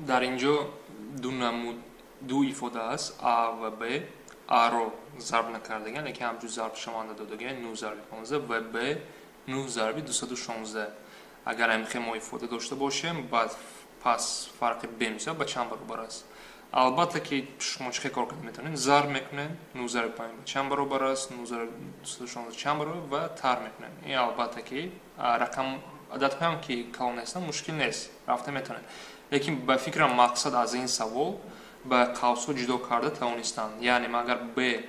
Дар ин ҷо ду намуд, ду ифода аст, а ва б. Аро зарб накардаган, лекин ҳамчун зарбшаванда додаган, 9 зарби 15 ва б 9 зарби 216. Агар ҳамихе мо ифода дошта бошем, баъд пас фарқи б мисол ба чанд баробар аст? Албатта ки шумо чӣ хел кор карда метавонед? Зарб мекунед, 9 зарби 5 ба чанд баробар аст, 9 зарби 216 чанд баробар, ва тар мекунед. Ин албатта ки рақам, ададҳоям ки калон нестанд, мушкил нест, рафта метавонед. Лекин ба фикрам, мақсад аз ин савол ба қавсҳо ҷудо карда тавонистанд. Яъне ман агар б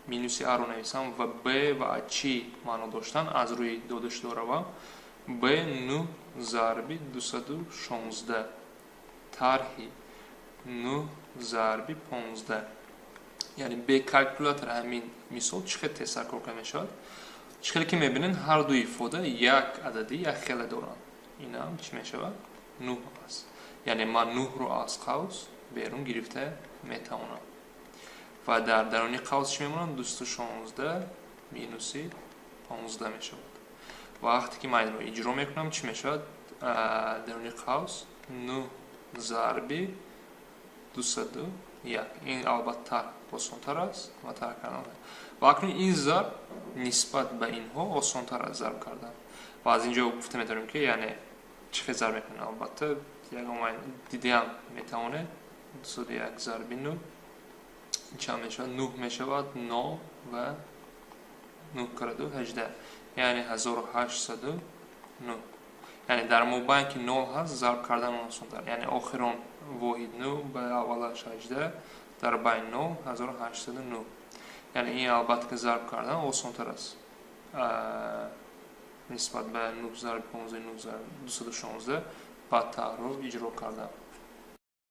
минуси аро нависам ва б ва а чӣ маъно доштан, аз рӯи дода шуда равам, б 9 зарби 216 тарҳи 9 зарби 15. Яъне бе калькулятор ҳамин мисол чӣ хел тезтар кор карда мешавад? Чӣ хеле ки мебинед, ҳар ду ифода як адади як хеле доранд. Инам чӣ мешавад? 9 аст. Яъне ман 9-ро аз қавс берун гирифта метавонам ва дар даруни қавс чӣ мемонад? 216 минуси 15 мешавад. Ва вақте ки ман инро иҷро мекунам, чӣ мешавад? Даруни қавс 9 зарби 201. Ин албатта осонтар аст ва тар кардан. Ва акнун ин зарб нисбат ба инҳо осонтар аст зарб кардан. Ва аз ин ҷо гуфта метавонем, ки яъне чӣ хел зарб мекунем? Албатта, ягон дидиам метавонед. 201 зарби 9 чанд мешавад? 9 мешавад, 0 ва 9 кара 2 18, яъне 1809. Яъне дар мобайн ки 0 ҳаст, зарб кардан осонтар. Яъне охирон воҳид 9, ба аввалаш 18, дар байн 0, 1809. Яъне ин албатта ки зарб кардан осонтар аст нисбат ба 9 зарби 15, 9 зарби 216 баъд тарҳро иҷро кардан.